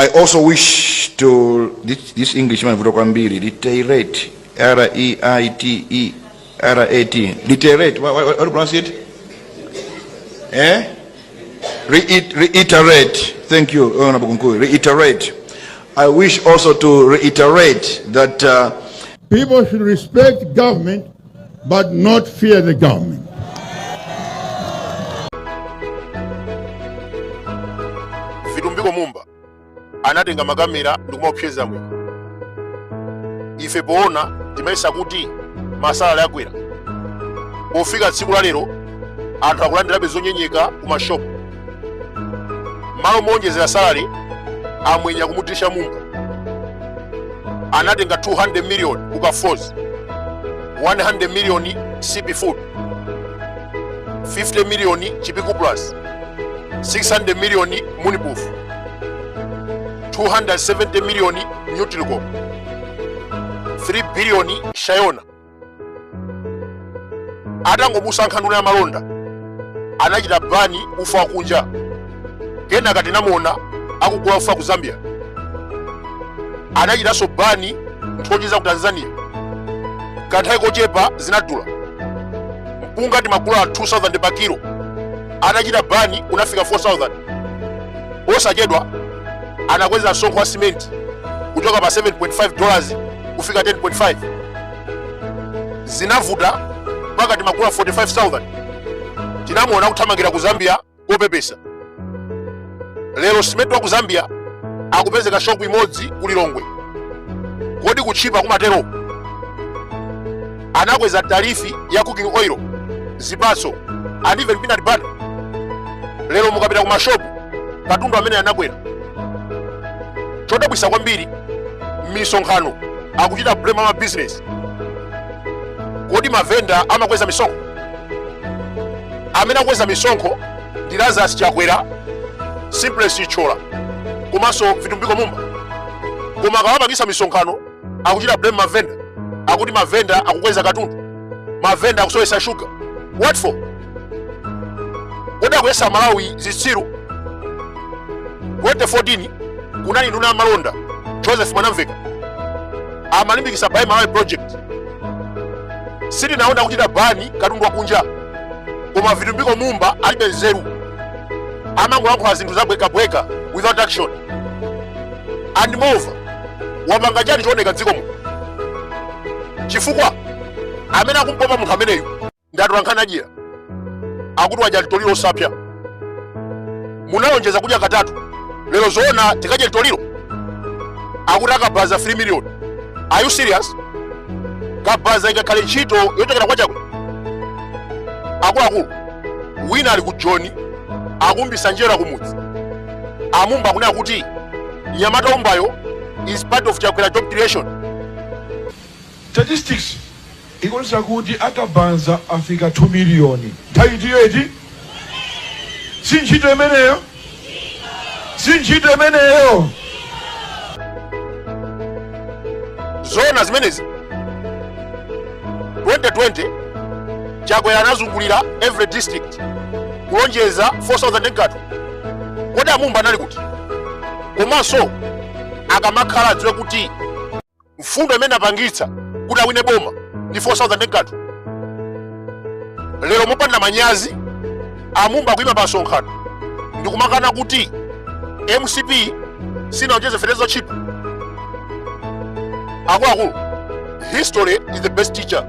I also wish to this English imavuta kwambiri, reiterate, R E I T E R A T, reiterate. What how do you pronounce it? Eh? Reiterate. Thank you, Honorable Kunkuyu. Reiterate. I wish also to reiterate that People should respect government, but not fear the government. Vitumbiko Mumba anatenga makamera ndikumaopseza amwenye. Ife poona timayesa kuti masalale akwera. Pofika tsiku la lero anthu akulandirabe zonyenyeka ku mashopu. Malo moonjezera salary, amwenye akumudisha Mumba. Anatenga 200 million ku Kafoz, 100 million CP Food, 50 million Chipiku Plus, 600 million Munipuf, 270 million Newtelcom, 3 billion Shayona. Atangomusankha nduna ya malonda, anachita ban ufa wakunja. Kenaka tinamuona akugula ufa ku Zambia. Anachitanso ban nthochi za ku Tanzania. Kanthawi kochepa zinadula. Mpunga timagula 2000 pa kilo, anachita ban unafika 4000. Posachedwa anakweza msonkho wa simenti kuchoka pa $7.5 kufika 10.5. Zinavuta mpaka timagula 45,000. Tinamuona kuthamangira ku Zambia kopepesa. Lero simenti wa ku Zambia akupezeka shopu imodzi ku Lilongwe. Kodi kutchipa kumatero? Anakweza tariff ya cooking oil, zipatso and even peanut butter. Lero mukapita ku mashopu, katundu amene anakwera. Chodabwisa kwambiri, m'misonkhano akuchita blame ama business. Kodi mavenda amakweza misonkho? Amene akweza misonkho ndi Lazarus Chakwera, Simplex Chithyola komanso Vitumbiko Mumba. Koma akamapangisa misonkhano akuchita blame mavenda, akuti mavenda akukweza katundu, mavenda akusowesa shuga. What for? Kodi akuyesa Malawi zitsiru? 2014 kunali nduna ya malonda Joseph Mwanamveka amalimbikisa Buy Malawi project. Sitinaona kuchita ban katundu wakunja, koma Vitumbiko Mumba alibe nzeru, amangolankhula zinthu zabwekabweka without action. And moreover, wapanga chani chooneka dziko muno? Chifukwa amene akumpopa munthu ameneyu ndi atolankhani adyera, akuti wadya mtoliro osapya. Munalonjeza kudya katatu, lero zoona tikadye mtoliro? Akuti akabaza 3 million. Are you serious? Kabaza ingakhale ntchito yochokera kwa Chakwera? Akuluakulu, wina ali ku Joni akumbisa njera kumudzi. Amumba akunena kuti mnyamata umbayo is part of Chakwera job creation. Statistics ikuonetsa kuti akabaza afika 2 miliyoni. Nthawi itiyo iti? Si ntchito imeneyo? Si ntchito imeneyo? Zoona zimenezi? 2020 Chakwera anazungulira every district kulonjeza 4000 nkatu. Kodi amumba anali kuti? Komanso akamakhala adziwe kuti mfundo imene apangitsa kuti awine boma ndi 4000 nkatu. Lero mopanda manyazi amumba kuima pa msonkhano ndikumakana kuti MCP sinalonjeze fetereza otchipa. Akuluakulu, history is the best teacher.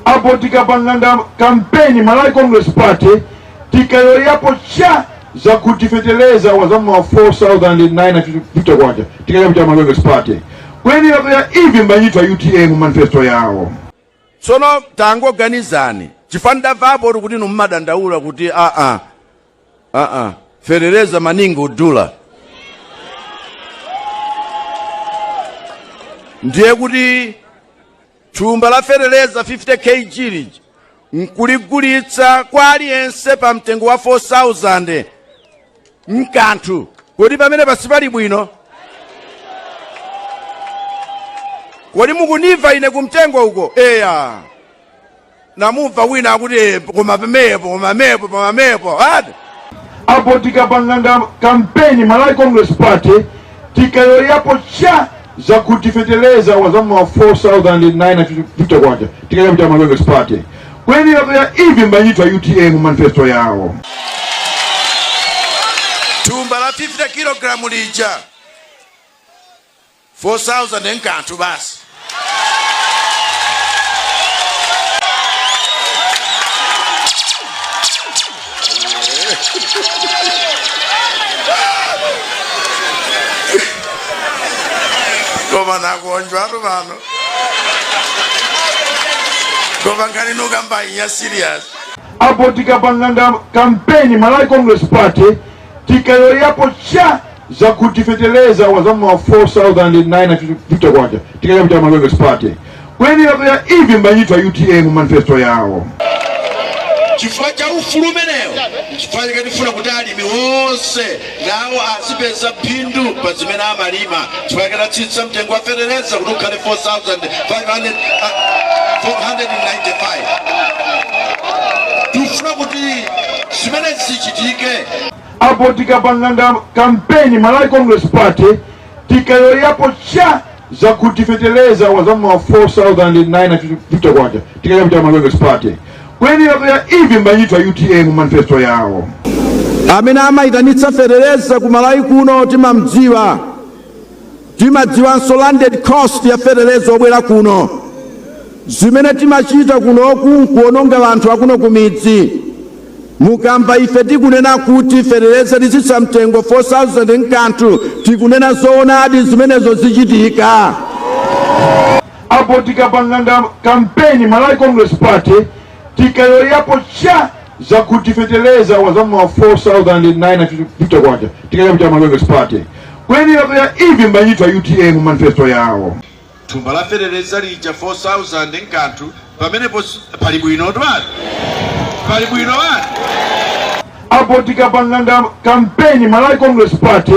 Apo tikapanganga kampeni Malawi Congress Party tikayoyapo cha zakuti feteleza wazama 4950 kwacha, tikayapita Malawi Congress Party kweni yakuya ivi mbanyitwa UTM manifesto yawo. Tsono tangoganizani, chifukwa ndamvapo kuti inu mmadandaula kuti aa aa fetereza maningi udula, ndiye kuti thumba la fetereza 50 kg lija nkuligulitsa kwa aliyense pa mtengo wa 4000. Nkanthu. Kodi pamene pasipali bwino? Kodi mukunimva ine kumtengo uko? Eya, namumva wina akuti, "Koma pamepo, koma pamepo ati." Apo tikapanganga kampeni Malawi Congress Party, tikayoyapo cha zakuti feteleza wazama 4950 kwacha, tikayapita Malawi Congress Party kwenera kuya ivi mbanyitwa UTM manifesto yawo. Thumba la 50 kg lija 4000 nkanthu basi. Koma nakonjwatu pano, koma nkhani nukambayi ya serious. Apo tikapanganga kampeni Malawi Congress Party, tikayoyapo cha zakuti feteleza wazama 4950 kwacha, tikayapita Malawi Congress Party kwenera kuya ivi mbanyitwa UTM manifesto yawo. Chifukwa cha ufulu umenewo, chifukwa chake tifuna kuti alimi wonse nawo azipeza phindu pa zimene amalima. Chifukwa chake tatsitsa mtengo wa feteleza kuti ukhale 4500, 495. Tifuna kuti zimene zichitike. Apo tikapanganga kampeni Malawi Congress Party, tikayoyapo cha zakuti feteleza wazama 4950 kwacha, tikayapita Malawi Congress Party kwenera kuya ivi mbanyitwa UTM manifesto yawo. Amene amayitanitsa feteleza ku Malawi kuno timamdziwa, timadziwanso landed cost ya feteleza obwera kuno. Zimene timachita kunoku nkuononga anthu akuno ku midzi. Mukamva ife tikunena kuti feteleza titsitsa mtengo 4000 nkanthu, tikunena zoonadi, zimenezo zichitika. Apo tikapanganga kampeni Malawi Congress Party, tikayoyapo cha zakuti feteleza wazama 4950 kwacha, tikayapita Malawi Congress Party kwenera kuya ivi mbanyitwa UTM manifesto yawo. Thumba la feteleza lija 4000 nkanthu, pamenepo pali bwino twati, pali bwino wati. Apo tikapanganga kampeni Malawi Congress Party,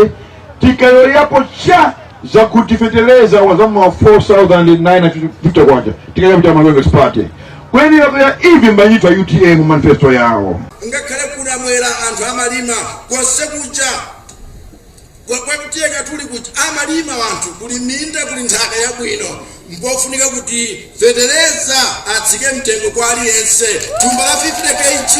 tikayoyapo cha zakuti feteleza wazama 4950 kwacha, tikayapita Malawi Congress Party kwenera kuya ivi mbanyitwa UTM manifesto yawo. Ngakhale kunamwera anthu amalima konse kuja kwakutiyeka tuli kuti amalima wanthu, kuli minda, kuli nthaka yabwino. Mpofunika kuti feteleza atsike mtengo kwa aliyense. Thumba la 50 kg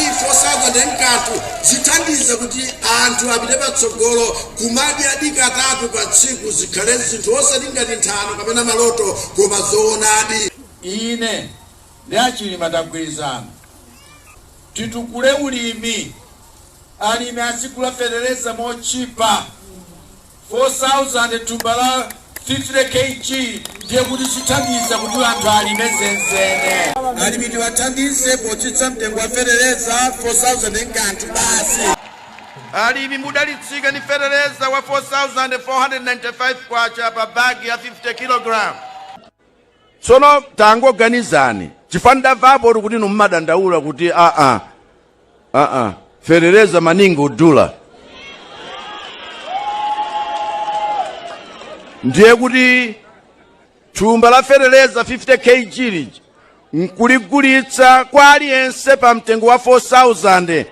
4000 nkanthu zithandiza kuti anthu apite patsogolo kumadya katatu pa tsiku, zikhale zinthu osati ngati nthano kapena maloto, koma zoonadi. Ine ndi achilima tagwirizana titukule ulimi, alimi azigula feteleza mochipa 4000 thumba la 50 kg, ndiye kuti zithandiza kuti anthu alime zenzene. Alimi tiwathandize potsitsa mtengo wa feteleza 4000 nkanthu basi. Alimi mudalitsika ni feteleza wa 4495 kwacha pa bagi ya 50 kg. Tsono tangoganizani, chifukwa ndamvapo kuti inu mmadandaula kuti aa aa feteleza maningi udula, ndiye kuti thumba la feteleza 50 kg lija nkuligulitsa kwa aliyense pa mtengo wa 4000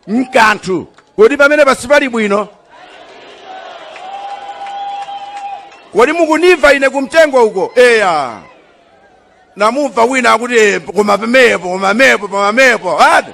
nkanthu, kodi pamene pasipali bwino? Kodi mukunimva ine kumtengo uko? Eya, namumva wina akuti, "Koma pamepo, koma pamepo, ati."